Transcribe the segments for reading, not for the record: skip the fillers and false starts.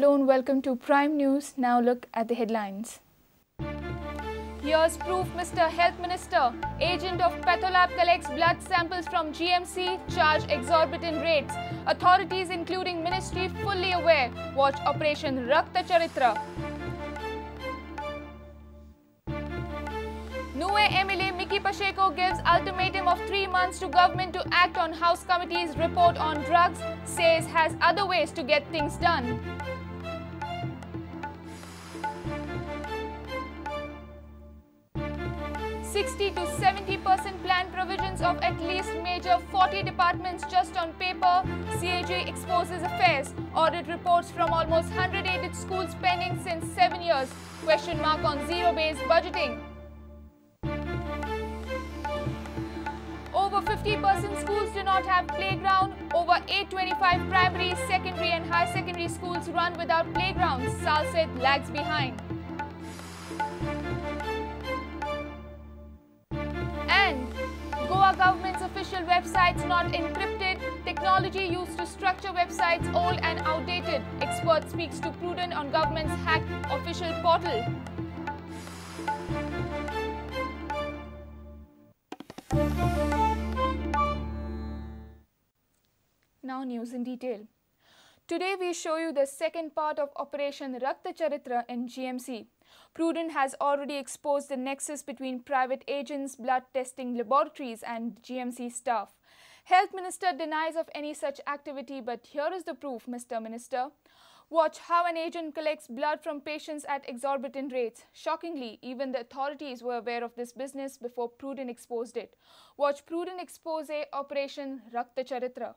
Hello and welcome to Prime News. Now look at the headlines. Here's proof, Mr. Health Minister. Agent of Patholab collects blood samples from GMC, charge exorbitant rates. Authorities including ministry fully aware. Watch Operation Rakta Charitra. Nuvem MLA Mickky Pacheco gives ultimatum of 3 months to government to act on House Committee's report on drugs, says has other ways to get things done. 60 to 70% plan provisions of at least major 40 departments just on paper, CAG exposes affairs. Audit reports from almost 100 aided schools pending since 7 years. Question mark on zero-based budgeting. Over 50% schools do not have playground. Over 825 primary, secondary and high secondary schools run without playgrounds. Salcete lags behind. And Goa government's official websites not encrypted. Technology used to structure websites old and outdated. Expert speaks to Prudent on government's hacked official portal. Now news in detail. Today we show you the second part of Operation Rakta Charitra in GMC. Prudent has already exposed the nexus between private agents, blood testing laboratories and GMC staff. Health Minister denies of any such activity, but here is the proof, Mr. Minister. Watch how an agent collects blood from patients at exorbitant rates. Shockingly, even the authorities were aware of this business before Prudent exposed it. Watch Prudent expose Operation Rakta Charitra.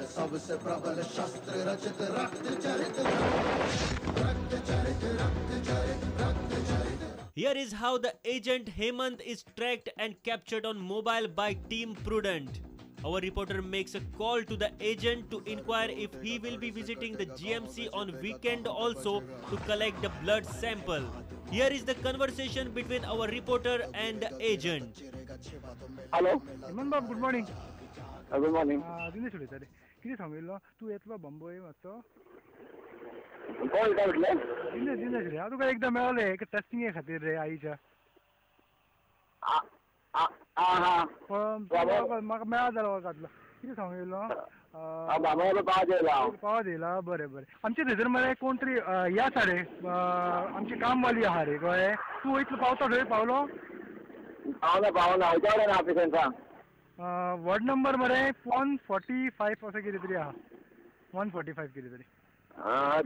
सबसे प्रबल शस्त्र रचित रक्त चरित्र रक्त चरित्र रक्त चरित्र रक्त चरित्र. Here is how the agent Hemant is tracked and captured on mobile by Team Prudent. Our reporter makes a call to the agent to inquire if he will be visiting the GMC on weekend also to collect the blood sample. Here is the conversation between our reporter and the agent. Hello. Hemant Bab, good morning. Good morning. Dinesh उलयताले. कितें सांगिल्लो तूं येतलो बॉम्बे मातसो? कोण काय म्हटलें? दिनेश दिनेश रे, हांव तुका एकदां मेळ्ळो एक टेस्टिंगे खातीर रे आईच्या. आं म्हाका मेळा जाल्यार वळखतलो. कितें सांगिल्लो? पावत येयला. पावत येयला, बरें बरें. आमचे थंयसर मरे कोण तरी हे आसा रे, आमची कामवाली आहा रे, कळ्ळें? तूं वयतलो पावता थंय? पावलो? पावना पावना, खंयच्या कडेन ऑफिसान सांग. वॉर्ड नंबर मरे 145 असं कितें तरी आहा, 145 कितें तरी.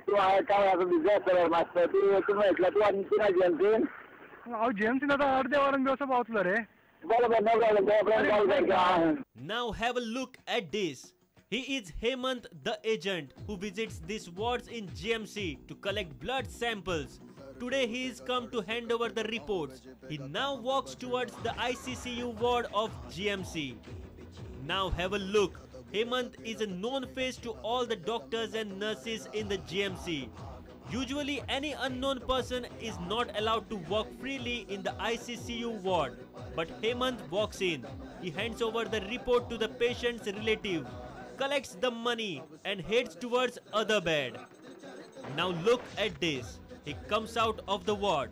तूं काय आतां बिजी आसतलो मातसो, तूं तूं मेळटलो. तूं आनी तूं ना जीएमसीन? हांव जीएमसीन आतां अर्द्या वरान बी असो पावतलो रे. बरें बरें, no problem. Now have a look at this. He is Hemant, the agent who visits these wards in GMC to collect blood samples. Today he is come to hand over the reports. He now walks towards the ICCU ward of GMC. Now have a look. Hemant is a known face to all the doctors and nurses in the GMC. Usually any unknown person is not allowed to walk freely in the ICCU ward. But Hemant walks in. He hands over the report to the patient's relative, collects the money and heads towards other bed. Now look at this. He comes out of the ward.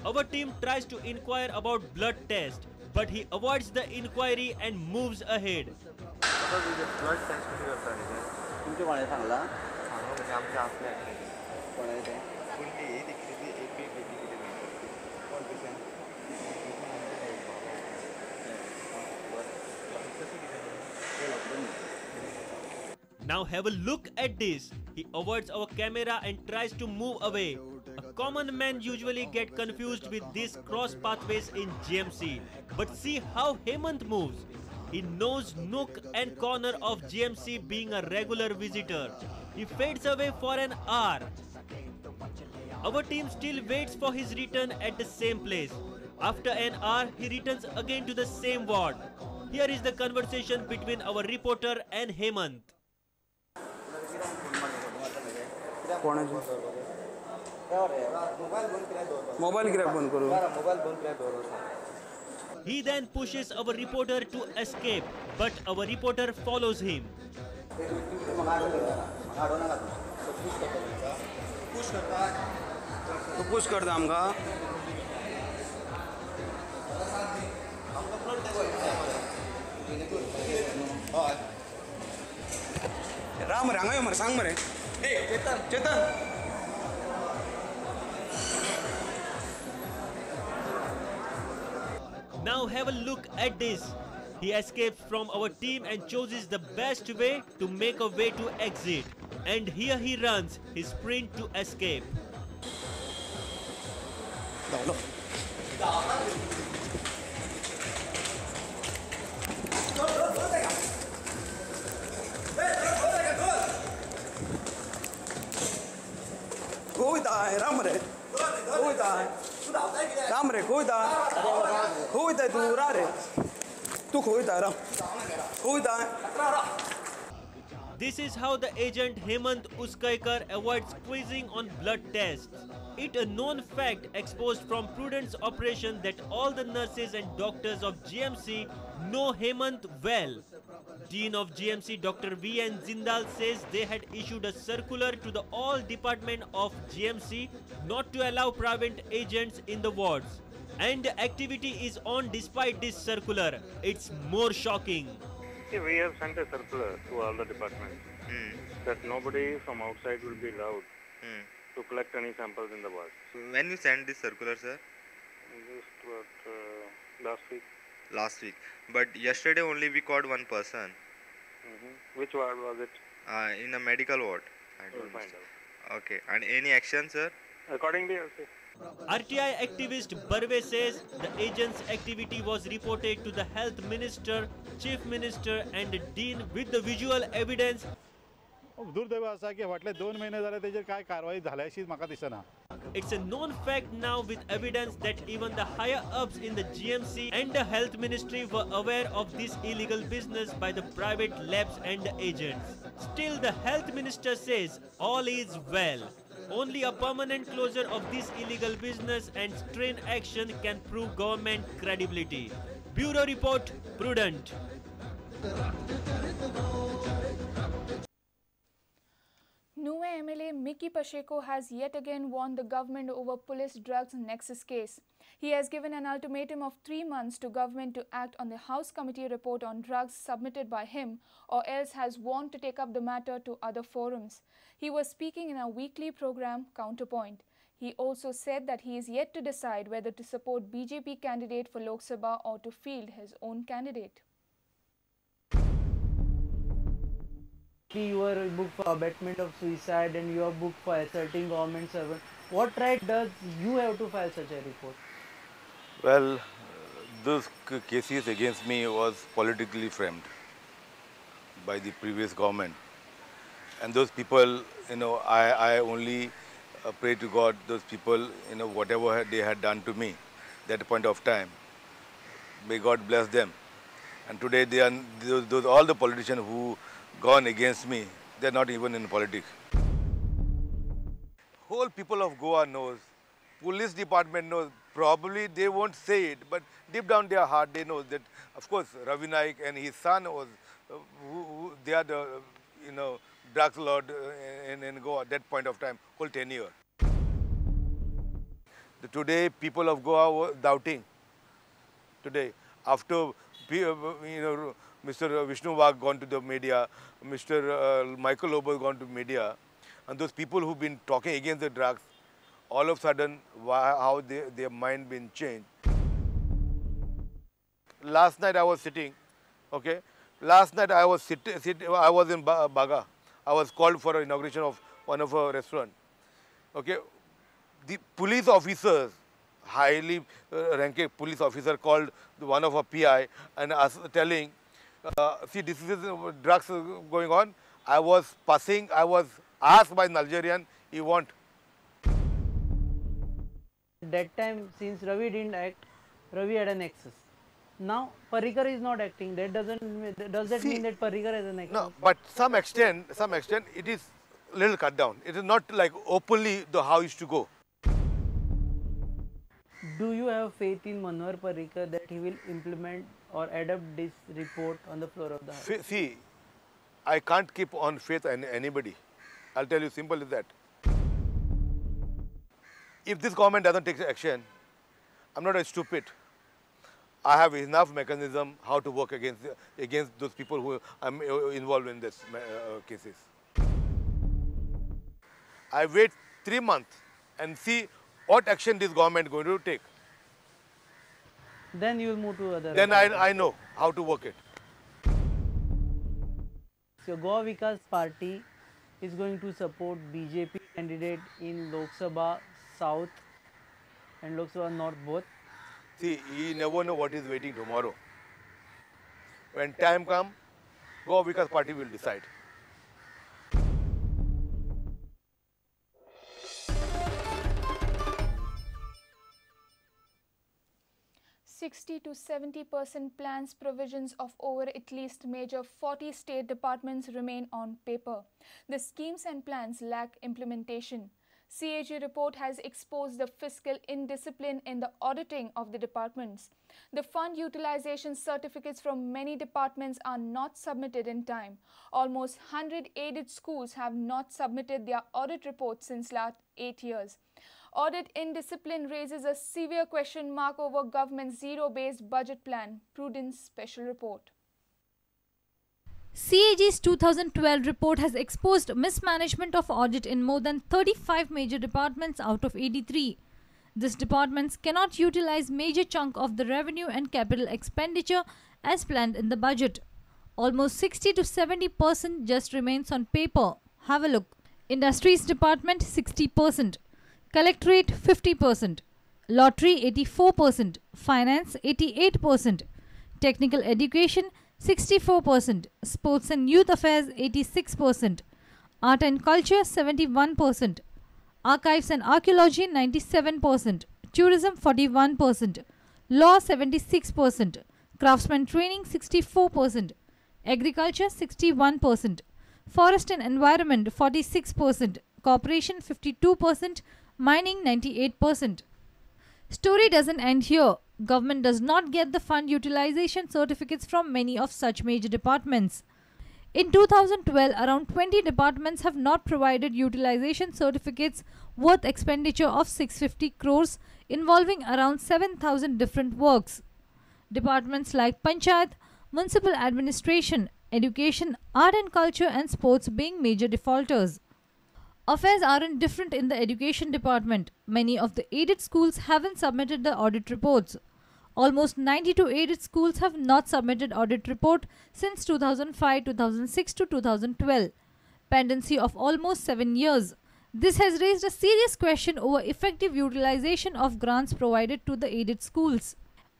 Our team tries to inquire about blood test, but he avoids the inquiry and moves ahead. Blood test कशी करता रे? तुमचे कोणें सांगला? म्हणजे आमचे असले कोणें तें? पूण ती ही कितें एपी बीपी कितें कोण patient? Now have a look at this. He avoids our camera and tries to move away. A common man usually get confused with these cross pathways in GMC. But see how Hemant moves. He knows nook and corner of GMC being a regular visitor. He fades away for an hour. Our team still waits for his return at the same place. After an hour, he returns again to the same ward. Here is the conversation between our reporter and Hemant. कोणाची? Mobile कित्याक बंद करूं? He then pushes our reporter to escape, but our reporter follows him. तूं push करता आमकां? राम मरे, हांगा यो मरे, सांग मरे. Chetan Chetan. Now have a look at this. He escapes from our team and chooses the best way to make a way to exit. And here he runs his sprint to escape. Ram रे, खोयता खोयता तूं रा रे, तूं खोयता Ram खोयता. This is how the agent Hemant Uskaikar avoids squeezing on blood tests. It a known fact exposed from Prudent's operation that all the nurses and doctors of GMC know Hemant well. Dean of GMC Dr. V.N. Jindal says they had issued a circular to the all department of GMC not to allow private agents in the wards. And the activity is on despite this circular. It's more shocking. We have sent a circular to all the departments that nobody from outside will be allowed to collect any samples in the ward. When you send this circular, sir? Just what, last week. Last week. But yesterday only we caught one person. Which ward was it? In a medical ward. I don't We'll find out. Okay. And any action, sir? Accordingly, I'll say. RTI activist Barve says the agent's activity was reported to the health minister, chief minister and dean with the visual evidence. दुर्दैव आसा की फाटले 2 महिने जाले तेजेर काय कारवाई जाल्या अशी म्हाका दिसना. It's a known fact now with evidence that even the higher ups in the GMC and the health ministry were aware of this illegal business by the private labs and the agents. Still, the health minister says all is well. Only a permanent closure of this illegal business and stern action can prove government credibility. Bureau Report, Prudent. Nuvem MLA Mickky Pacheco has yet again warned the government over police drugs nexus case. He has given an ultimatum of 3 months to government to act on the House Committee report on drugs submitted by him, or else has warned to take up the matter to other forums. He was speaking in a weekly program, Counterpoint. He also said that he is yet to decide whether to support BJP candidate for Lok Sabha or to field his own candidate. You were booked for abetment of suicide and you are booked for assaulting government servant. What right does you have to file such a report? Well, those cases against me was politically framed by the previous government. And those people, you know, I only pray to God, those people, you know, whatever they had done to me that point of time, may God bless them. And today they are, those all the politicians who gone against me, they are not even in politics. Whole people of Goa knows, police department knows, probably they won't say it, but deep down their heart they know that, of course, Ravi Naik and his son was, they are the, you know, drugs lord in Goa at that point of time, whole 10 years. Today, people of Goa were doubting. Today, after, you know, Mr. Vishnu Wagh gone to the media, Mr. Michael Lobo gone to media, and those people who've been talking against the drugs, all of a sudden, how their mind been changed. Last night I was sitting, okay? Last night I was I was in Baga. I was called for an inauguration of one of a restaurant, okay? The police officers, highly ranking police officer called one of a PI and asked, telling, see, this is drugs going on. I was passing, I was asked by an Algerian, he want. That time, since Ravi didn't act, Ravi had an access. Now, Parrikar is not acting. That doesn't, does that mean that Parrikar has an access? No, but some extent, it is little cut down. It is not like openly the how used to go. Do you have faith in Manohar Parrikar that he will implement or adopt this report on the floor of the House? See, I can't keep on faith in anybody. I'll tell you, simple as that. If this government doesn't take action, I'm not a stupid. I have enough mechanism how to work against those people who are involved in this cases. I wait 3 months and see what action this government going to take. Then you will move to other. Then I know how to work it. So Goa Vikas Party is going to support BJP candidate in Lok Sabha South and Lok Sabha North both. See, you never know what is waiting tomorrow. When time comes, Goa Vikas Party will decide. "60 to 70% plans provisions of over at least major 40 state departments remain on paper. The schemes and plans lack implementation. CAG report has exposed the fiscal indiscipline in the auditing of the departments. The fund utilization certificates from many departments are not submitted in time. Almost 100 aided schools have not submitted their audit reports since last 8 years. Audit indiscipline raises a severe question mark over government's zero-based budget plan. Prudence special report. CAG's 2012 report has exposed mismanagement of audit in more than 35 major departments out of 83. These departments cannot utilize major chunk of the revenue and capital expenditure as planned in the budget. Almost 60 to 70% just remains on paper. Have a look. Industries Department 60%, Collectorate 50%, Lottery 84%, Finance 88%, Technical Education 64%, Sports and Youth Affairs 86%, Art and Culture 71%, Archives and Archaeology 97%, Tourism 41%, Law 76%, Craftsman Training 64%, Agriculture 61%, Forest and Environment 46%, Corporation 52%, Mining 98%. Story doesn't end here. Government does not get the fund utilization certificates from many of such major departments. In 2012, around 20 departments have not provided utilization certificates worth expenditure of 650 crores involving around 7,000 different works. Departments like Panchayat, Municipal Administration, Education, Art and Culture and Sports being major defaulters. Affairs aren't different in the education department. Many of the aided schools haven't submitted the audit reports. Almost 92 aided schools have not submitted audit report since 2005, 2006 to 2012. Pendency of almost 7 years. This has raised a serious question over effective utilization of grants provided to the aided schools.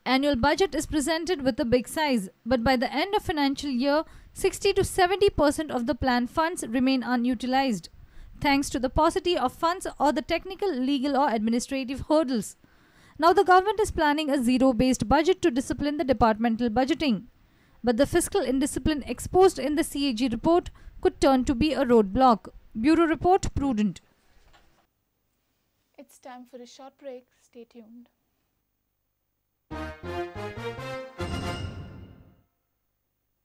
Annual budget is presented with a big size, but by the end of financial year, 60 to 70% of the planned funds remain unutilized, thanks to the paucity of funds or the technical, legal or administrative hurdles. Now the government is planning a zero-based budget to discipline the departmental budgeting. But the fiscal indiscipline exposed in the CAG report could turn to be a roadblock. Bureau Report, Prudent. It's time for a short break. Stay tuned.